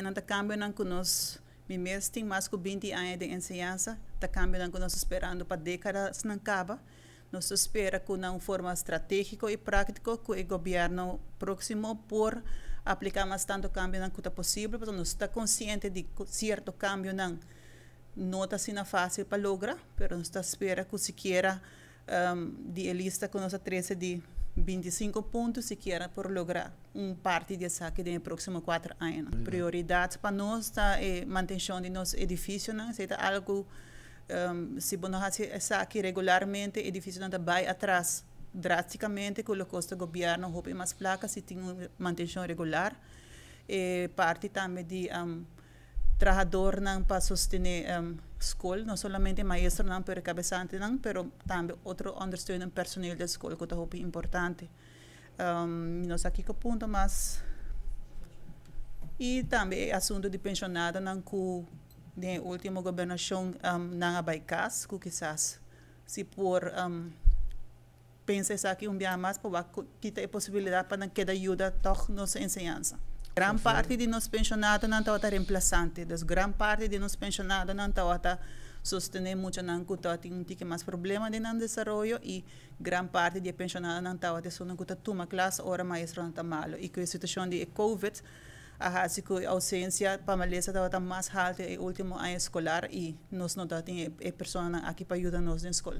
Nan ta kambionan ku nos, mi mes tin mas ku 20 aña di enseñansa, ta kambionan ku nos ta sperando pa dékadanan kaba. Nos ta spera ku na un forma stratégiko i práktiko ku e gobièrnu próksimo por apliká mas tantu kambionan ku ta posibel, pasobra nos ta konsiente di sierto kambionan no ta asina fásil pa logra, pero nos ta spera ku sikiera di e lista ku nos a trese di 25 punto, sikiera por logra un parti di esaki den e próksimo 4 añanan. Prioridat pa nos ta e mantenshon di nos edifisionan. Esei ta algu, si bo no hasi esaki regularmente, edifisionan ta bai atras drástikamente, ku lo kosta gobièrnu hopi mas plaka si tin un mantenshon regular. E parti tambe di trahadornan pa sostené skol, no solamente maestronan pero kabesantenan, pero tambe otro ondersteunend personeel di skol ku ta hopi importante. Mi no sa kiko punto mas. I tambe e asuntu di penshonadonan ku den e último gobernashon nan a bai kas, ku kisas si por pensa esaki un biaha mas pa wak kita e posibilidat pa nan keda yuda tòg nos enseñansa. Gran parti di nos penshonadonan tabata remplasante, dus gran parti di nos penshonadonan tabata sostené muchanan ku tabatin un tiki mas problema den nan desaroyo, i gran parti di e penshonadonan tabata esunnan ku ta tuma klas ora maestronan ta malu, i ku e situashon di e covid a hasi ku e ousensia pa malesa tabata mas haltu e último aña eskolar, i nos no tabatin e personanan aki pa yuda nos den skol.